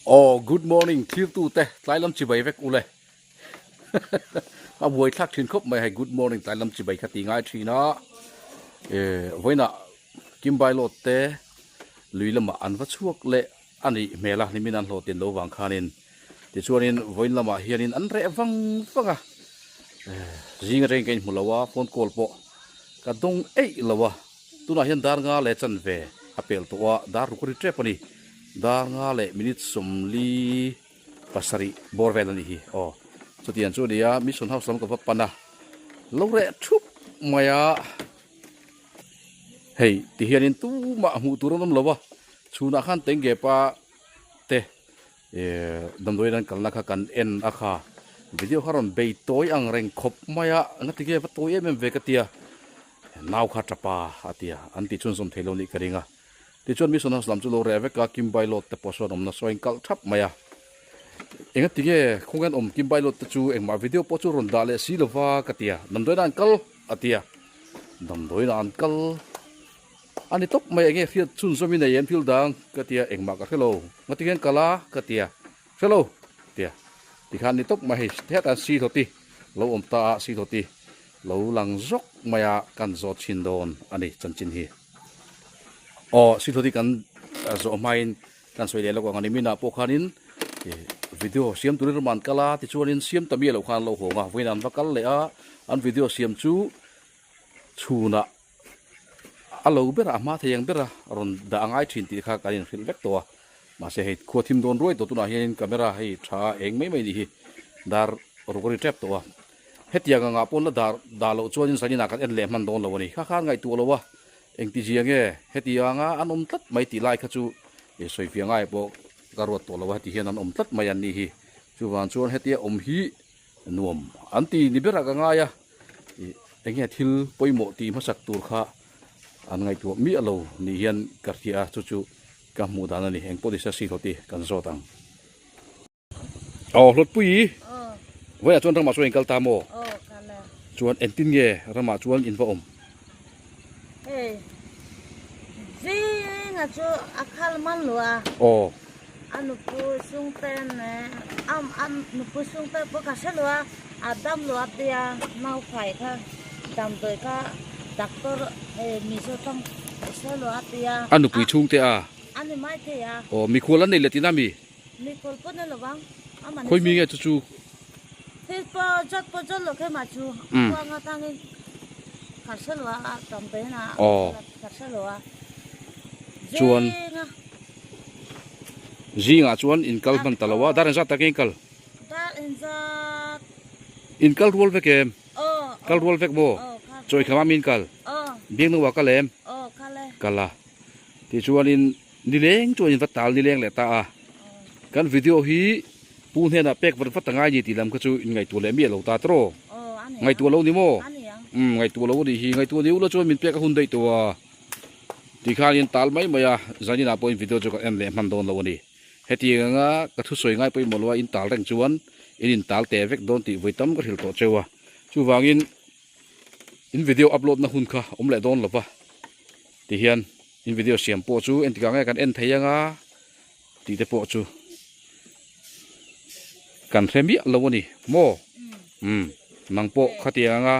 Aw good morning thlir te tlai lam chibai vek ule a buai thlak thin khawp mai hei good morning tlai lam chibai kha ti ngai thin a eh vawiinah Kimbai lawt te lui lamah an va chhuak leh a nih hmel a nimin an hlawhtlin lo vang khanin tichuanin vawiin lamah hianin an reh vang vang a eh zing atangin ka inhmu lo a phone call pawh ka dawng eih lo a tunah hian dar nga leh chanve a pel tawh a dar ruk a ri tep a ni. Dar nga leh minute 47 bawr vel a nih hi aw. Chutiang chu a ni a, Mission House lam ka va pan a, lo reh thup mai a. Hei ti hianin tumah hmuh tur an awm lo a, chhunah khan tenge pa te eh damdawiin an kalna kha kan en a kha. Video kha rawn bei tawi ang reng khawp mai a, engati nge va tawi em em ve ka tia, nau kha tapa a tia, an tih chhunzawm thei lo nih ka ring a. Tichuan Mission House lam chu lo reh vek a, Kimbai Lord te pawh sawn awmna saw a inkal thap mai a. Engati nge khawngain awm Kimbai Lord te chu engmah video pawh chu rawn dah leh si lova ka ti a, damdawiin ah an kal a ti a, damdawiin ah an kal a ni tawp mai, enge hriat chhunzawm i nei em thil dang ka ti a, engmah ka hre lo, ngati nge an kal a ka ti a, hre lo ti a, tikhan ni tawp mai hei hetah si hlawti lo awm ta a, si hlawti lo lang zawk mai a kan zawt chhin dawn a ni chanchin hi. Aw Sithawti kan zawh hmain kan sawi leh lawk ang a ni. Minah pawh khanin video siam turin ram an kal a, tichuanin siam ta miah loh khan an lo hawng a, vawiin an va kal leh a, an video siam chu chhunah a lo ber a, a hma thei ang ber a rawn dah a ngai thin tih kha kan inhrilh vek tawh a. Mahse hei khua thim dawn ruai tawh tunah hianin camera hei tha eng mai mai ni hi dar ruk a ri tep tawh a. Hetiang angah pawn la dar dah loh chuanin zaninah kan en leh hman dawn lo a ni. Kha khan ngaihtuah lo a, engti zia nge hetianga an awm tlat mai tih lai kha chu i sawi fiah ngai pawh ka ruat tawh lo a, heti hian an awm tlat mai an nih hi. Chuvang chuan hetia awm hi nuam an ti ni berah ka ngai a, ih enge thil pawimawh tih hmasak tur kha an ngaihtuah miah lo ni hian ka hria a, chu chu ka hmuh dan a ni. Engpawh ni se Sihawti kan zawt ang. Aw Hlawtpui vawiah chuan ramah chuan in kal ta maw? Chuan engtin nge ramah chuan in va awm? Hei zinga chu a khal man lo a. Aw. A nupu sungte ne am a nupu sungte pawh ka hre lo a, a dam lo a tia nau fai kha damdawi kha doctor hei mizo tawng hre lo a tia. A nupui chhungte a? A ni maithei a. Aw mikhual an nei leh tina mi? Mikhual pawh ni lovang a mahni Khawi mi nge chu chu? Thil pawh zawt pawh zawt lo khe mah chu khuang atangin ka hre lo a tam ve na ka hre lo a Chuan zingah chuan in kal hman ta lo a dar engzat tak nge in kal? Dar engzat In kal rual vek em? Kal rual vek maw? Chawi kham ah mi in kal? Biangnuah kal em? Kal a tichuanin Nileng chuan in va tal nileng leh ta a, kan video hi pu hnenah pek vat vat a ngai ni tih lam kha chu in ngaihtuah leh miah lo ta tawh, ngaihtuah lo ni maw? Umm ngaihtuah lo a nih hi, ngaihtuah ni ula chuan min pek a hun daih tawh a ti khan in tal mai mai a, zaninah pawh in video chu kan en leh hman dawn lo a ni. Hetiang anga ka thusawi ngai pawimawh lo a in tal reng chuan in in tal teh vek dawn tih vawi tam ka hrilh tawh cheu a, chuvangin in video upload na hun kha awm leh dawn lo va ti hian. In video siam pawh chu entikah nge kan en thei anga tih te pawh chu kan hre miah lo a ni maw umm nang pawh khatiang anga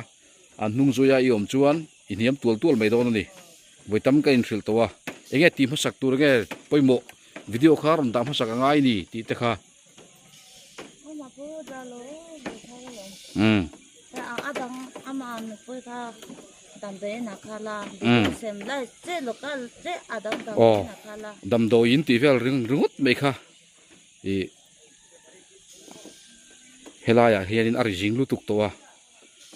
an hnung zuia i awm chuan i hniam tual tual mai dawn a ni vawi tam ka inhrilh tawh a enge tih hmasak tur enge pawimawh video kha rawn dah hmasak a ngai ni tih te kha umm. Aw damdawiin tih vel ring ringawt mai kha ih helaiah hianin a ri zing lutuk tawh a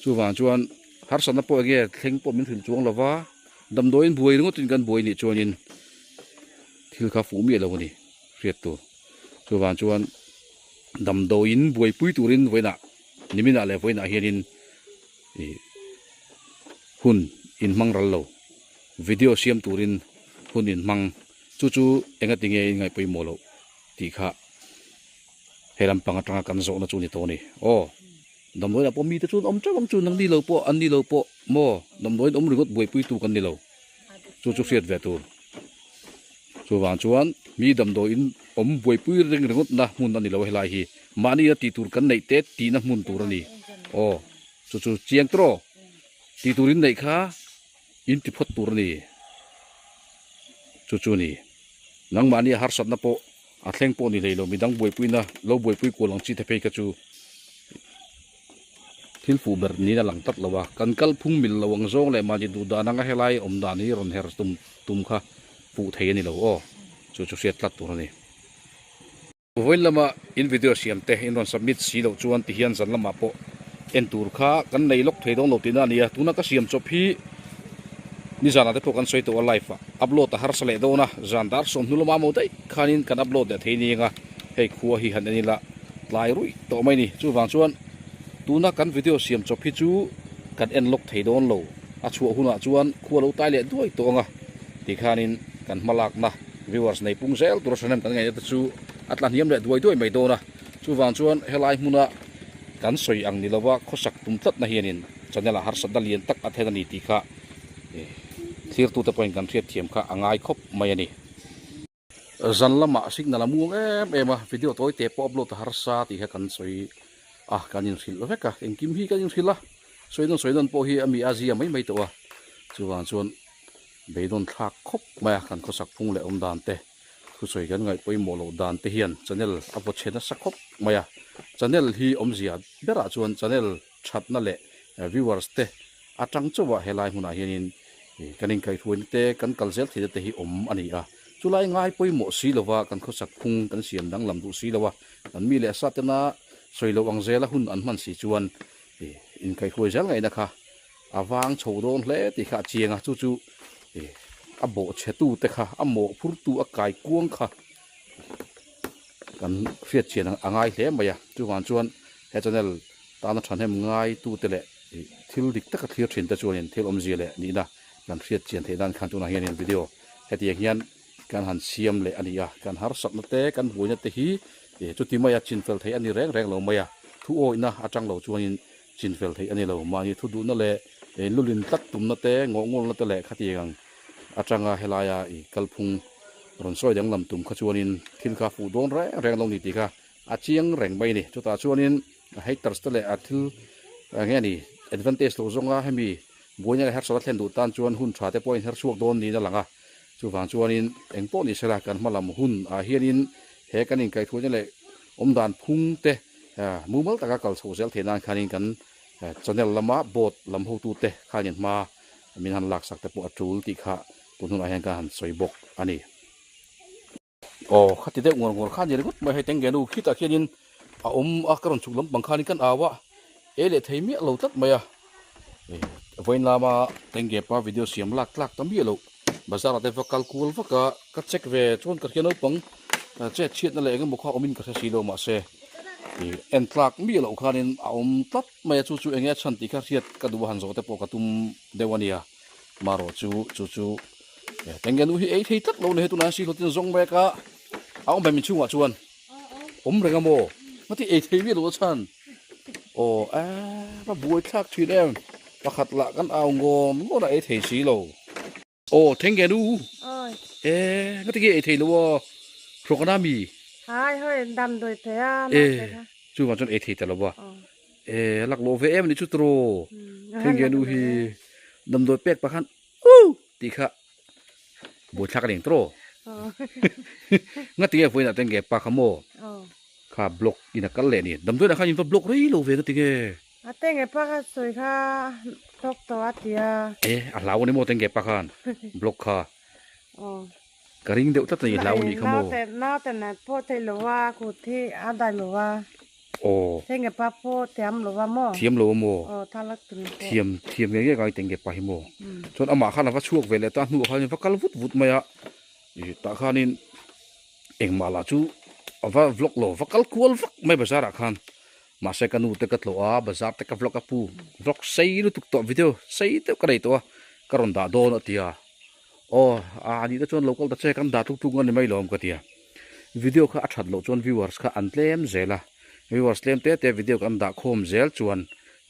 chuvang chuan harsatna pawh enge thleng pawh min hrilh chuang lova damdawiin buai ringawtin kan buai nih chuanin thil kha fuh miah lo a ni hriat tur chuvang chuan damdawiin buaipui turin vawiinah niminah leh vawiinah hianin ih hun in hmang ral lo video siam turin hun in hmang chu chu enga ti nge in ngaih pawimawh loh tih kha he lampang atanga kan zawhna chu a ni tawh a ni aw damdawiin ah pawh mite chuan awm teuh ang chu nangni lo pawh an ni lo pawh maw damdawiin awm ringawt buaipui tu kan ni lo chu chu hriat ve tur chuvang chuan mi damdawiin awm buaipui reng ringawt na hmun a ni lo a helai hi mahni a tih tur kan neih te tihna hmun tur a ni aw chu chu chiang tawh tih tur in neih kha in ti phawt tur a ni chu chu a ni nangmahni a harsatna pawh a thleng pawh ni hlei lo midang buaipuina lo buaipui kual ang chi te phei kha chu thil fuh ber niin a lang tlat lo a kan kalphung mil lo ang zawng leh mahni duh dan anga helai awm dan hi rawn her tum tum kha fuh thei a ni lo aw chu chu hriat tlat tur a ni. Vawiin lama in video siam te in rawn submit si loh chuan ti hian zan lamah pawh en tur kha kan nei lawk thei dawn lo tihna a ni a, tuna ka siam chawp hi nizanah te pawh kan sawi tawh a live ah upload a harsa leh dawn a, zan dar sawmhnu lama maw daih khanin kan upload leh thei nia nga hei khua hi han en ila tlai ruih tawh mai a ni chuvang chuan tuna kan video siam chawp hi chu kan en lawk thei dawn lo a chhuah hunah chuan khua lo tai leh duai tawh ang a tikhanin kan hma lakna. Viewers nei pung zel tura hrenem kan ngaihna te chu a tla hniam leh duai duai mai dawn a, chuvang chuan helai hmuna kan sawi ang ni lova khawsak tum tlatna hianin channel ah harsatna lian tak a then a ni tih kha thlirtute pawhin kan hriatthiam kha a ngai khawp mai a ni. Zan lamah signal a muang em em a, video tawi te pawh upload a harsa tih kha kan sawi a, kan inhrilh vek a, engkim hi kan inhrilh a, sawi nawn sawi nawn pawh hi a mi a zia mai mai tawh a, chuvang chuan Beidawn thlak khawp mai a, kan khawsak phung leh awm dan te, thusawi kan ngaih pawimawh loh dan te hian channel a vaw chhe nasa khawp mai a. Channel hi awmzia berah chuan channel thatna leh viewers te atang chauh a helai hmunah hianin kan inkaihhruaina te, kan kal zel theihna te hi awm a ni a. Chulai ngai pawimawh si lova kan khawsak phung kan siam danglam duh si lo a, kan mi leh sa tena sawi loh ang zela hun an hman si chuan inkaihhruai zel ngaihna kha A vang chho dawn hle tih kha a chiang a, chu chu a bawhchhe tu te kha a mawhphur tu a kai kuang kha kan hriat chian a ngai hle mai a, chuvang chuan he channel tana thahnem ngai tu te leh thil dik taka thlir thin te chuanin thil awmzia leh nihna kan hriat chian theih nan khan tunah hianin video hetiang hian kan han siam leh a ni a, kan harsatna te kan buaina te hi chuti maia chinfel theih a ni reng reng lo mai a, thu awihna atang lo chuanin Chinfel theih a ni lo. Mahni thu duhna leh lulin tlat tumna te, ngawhngawlna te leh khatiang ang atanga helaia i kalphung rawn sawi danglam tum kha chuanin thil kha fuh dawn reng reng lo ni tih kha a chiang reng mai a ni. Chutah chuanin haters te leh a thil eng nge ni advantage lo zawnga hemi buaina leh harsatna thlen duh tan chuan hun tha te pawhin her chhuak dawn niin a lang a. Chuvang chuanin eng pawh ni sela kan hma lam hun ah hianin he kan inkaihhruaina leh awmdan phung te Mumal taka kal chho zel theih nan khanin kan channel lama board lam hotute khanin hma min han laksak te pawh a tul tih kha tun hunah hian ka han sawi bawk a ni. Aw khati deuh ngawr ngawr kha ni ringawt mai hei tengge nu khitah khianin a awm a ka rawn chhuk lampang khanin kan au a ei leh thei miah lo tlat mai a vawiin lama tengge pa video siam lak tlak ta miah loh bazar ah te va kal kual vak a ka check ve chuan ka hria naupang chet chhiatna leh engemaw kha awmin ka hre si lo mahse ih en tlak miah loh khanin a awm tlat mai a chu chu enge a chhan tih kha hriat ka duh a han zawh te pawh ka tum deuh a nia marawh chu chu chu tengge nu hi ei thei tlat lo ni hei tunah hian sihlo tin zawng mek a a awm ve min chhungah chuan. Awm reng a maw? Ngati ei thei miah lo a chhan. Aw a va buai thlak thin em. Pakhat lah kan au ngawm ngawt a ei thei si lo. Aw theng nge nu? Oi. E ngati nge ei thei lo a? Hrawk ana mi? Hai hoi damdawi thei a. E chu vang chuan ei thei ta lo a. E lak lo ve em ni chu tiraw. Theng nge nu hi damdawi pek pakhan u tih kha buai thlak a ni ang tawh nga tinge vawiinah te nge pa kha maw kha block in a kal leh a ni damdawiinah khan in va block rei lo ve nga tinge a te nge pa kha sawi kha thawk tawh a ti a e a hlau a ni maw te nge pa khan block kha ka ring deuh tlat a ni hlau a nih kha maw naute nat pawh theih lo a kut hi a dai lo a Aw. Tenge pa pawh thiam lo a maw? Thiam lo a maw? Aw, thlalak tur pawh. Thiam, thiam nge nge ka tenge pa hi maw? Chuan amah khan a va chhuak ve leh ta hnuah khanin va kal vut vut mai a, ih tah khanin engmah lah chu a va vlog lo, va kal kual vak mai bazar ah khan. Mahse ka nu te ka tlawh a, bazar te ka vlog a pu, vlog sei lutuk tawh video sei deuh ka nei tawh a, ka rawn dah dawn a ti a. Aw, a nih te chuan lo kal ta che kan dah tluk tluk a ni mai lawm ka ti a. Video kha a that loh chuan viewers kha an tlem zel a, viewers tlem te te video kan dah khawm zel chuan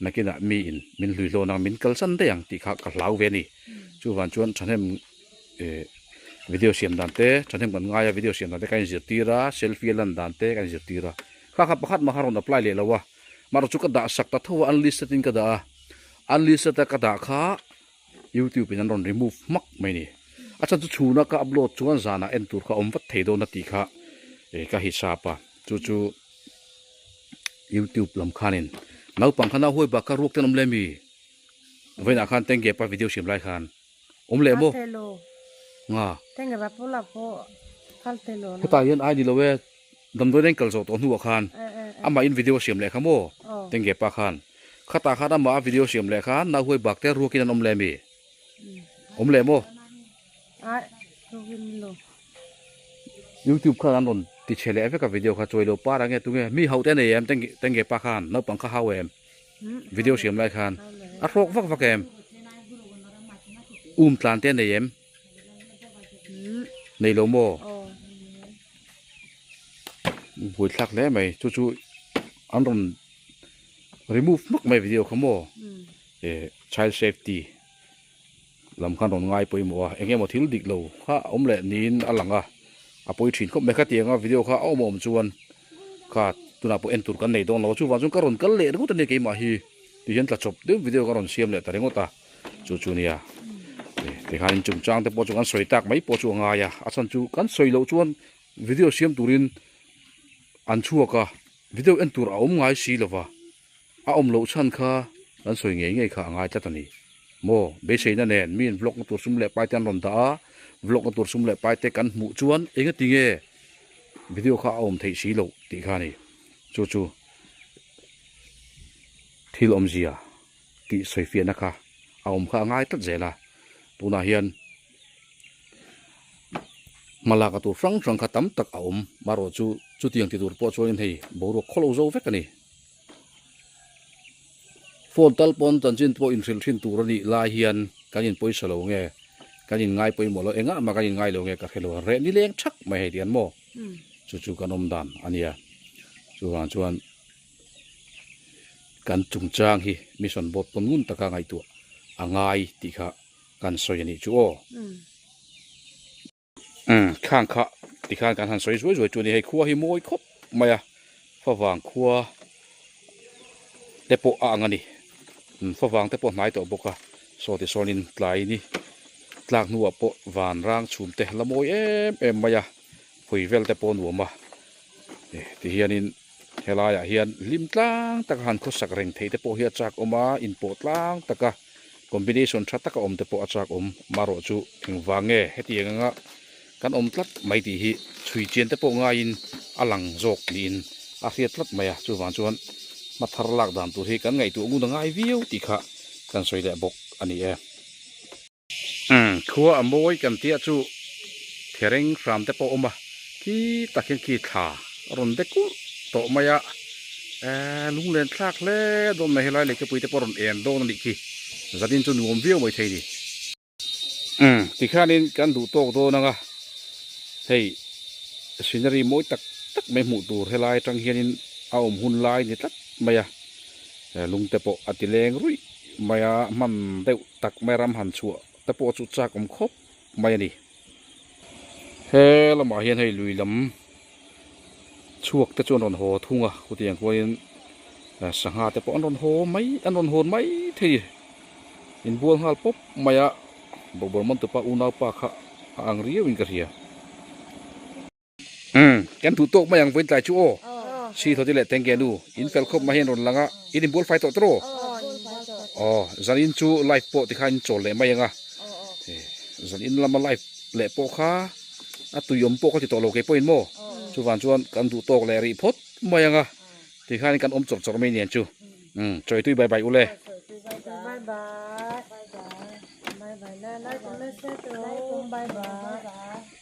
nakinah mi in min hlui hlawn ang min kalsan daih ang tih kha ka hlau ve a ni. Chuvang chuan thahnem eh Video siam dan te thahnem kan ngai a video siam dan te kan inzirtir a selfie a lan dan te kan inzirtir a kha kha pakhat mah kha rawn apply leh lo a mahrawh chu ka dah sak ta tho a unlisted in ka dah a unlisted a ka dah kha youtube in an rawn remove hmak mai a ni a chhan chu chhuna ka upload chuan zanah en tur kha awm vat thei dawn a tih kha eh ka hisap a chu chu youtube lam khanin naupang kha nau huai bak kha ruak te an awm leh mi vawiinah khan tengge pa video siam lai khan. Awm leh maw? Nga. Hetah hian ai ni lo e, damdawi nen kal zawh tawh hnuah khan amah in video siam leh kha maw? Tengge pa khan. Khatah khan amah a video siam leh khan Nauhuai bak te ruakin an awm leh mi? Awm leh maw? Youtube khan an rawn ti chhe leh vek a video kha chuai lo par ang e tunge mi hauh te nei em Tengge pa khan naupang kha hau em? Video siam lai khan a hrawk vak vak em? Um tlan te a nei em? Nei lo maw? Buaithlak hle mai chu chu an rawn remove hmak mai video kha maw? Eh child safety lam khan rawn ngai pawimawh a eng emaw thil dik lo kha a awm leh niin a lang a a pawi thin khawp mai khatiang a video kha a awm awm chuan kha tunah pawh en tur kan nei dawn lo a chuvang chuan ka rawn kal leh ringawt a nia keimah hi ti hian tla chawp deuh video ka rawn siam leh ta ringawt a chu chu nia tikhan in chungchang te pawh chu kan sawi tak mai pawh chu a ngai a a chhan chu kan sawi loh chuan video siam turin an chhuak a video en tur a awm ngai si lova. A awm loh chhan kha kan sawi ngei ngei kha a ngai tlat a ni. Maw, beiseina nen miin vlog na tur sum leh pai te an rawn dah a, vlog na tur sum leh pai te kan hmuh chuan engati nge video kha a awm theih si loh tih kha a ni. Chu chu thil awmzia tih sawifiahna kha a awm kha a ngai tlat zel a. Tunah hian hmalak a tur hrang hrang kha tam tak a awm. Marawh chu chutiang ti tur pawh chuanin hei boruak khawlo zo vek a ni. Phone tal pawn chanchin pawh inhrilh thin tur a nih lai hian kan in pawisa lo nge kan in ngai pawimawh lo engah mah kan in ngai lo nge ka hre lo a reh ni leng thak mai hei tian maw chu chu kan awm dan a nia chuvang chuan kan chungchang hi mission board pawn ngun taka ngaihtuah a ngai tih kha kan sawi a nih chu aw. Umm khang kha tikhan kan han sawi zuai zuai chu a ni hei khua hi mawi khawp mai a favang khua te pawh a ang a ni umm favang te pawh a hnai tawh bawk a saw ti sawnin tlai ni tlak hnuah pawh van rang chhum te la mawi em em mai a hawi vel te pawh a nuam a ti hianin helaiah hian hlim tlang taka han khawsak reng theih te pawh hi a chak awm a inpawh tlang taka. Combination tha taka awm te pawh a chak awm marawh chu engvang nge hetiang anga kan awm tlat mai tih hi chhui chian te pawh ngaiin a lang zawk niin a hriat tlat mai a chuvang chuan hma thar lak dan tur hi kan ngaihtuah ngun a ngai viau tih kha kan sawi leh bawk a ni e. Umm khua a mawi kan tia chu thereng hram te pawh a awm a khi tak hian khi thla a rawn de kulh tawh mai a eee lunglen thlak hle dawn mai helai lehkhapui te pawh a rawn en dawn a nih khi zanin chu nuam viau mai thei a ni. Umm tikhanin kan duh tawk dawn ang a hei scenery mawi tak tak mai hmuh tur helai atang hianin a awm hun lai ni tlat mai a lung te pawh a ti leng ruih mai a hman deuh tak mai ram han chhuah te pawh chu chak awm khawp mai a ni. He lamah hian hei lui lam chhuak te chu an rawn haw thung a khutiang khuanin sangha te pawh an rawn haw mai an rawn hawn mai thei inbual nghal pawp mai a bawkbawn man tupa unaupa kha a ang riau in ka hria. Umm kan duh tawk mai ang vawiin tlai chu aw si thaw ti leh teng ke nu in fel khawp mai hian rawn lang a in inbual fai tawh tawh aw zan in chu live pawh tikhan in chawl leh mai ang a zan in lama live leh pawh kha a tui awm pawh ka ti tawh lo kei pawhin maw chuvang chuan kan duh tawk leh rih phawt mai ang a tikhan kan awm chawrh chawrh mai nen chu umm chawi tui bai bai ule. Bye bye.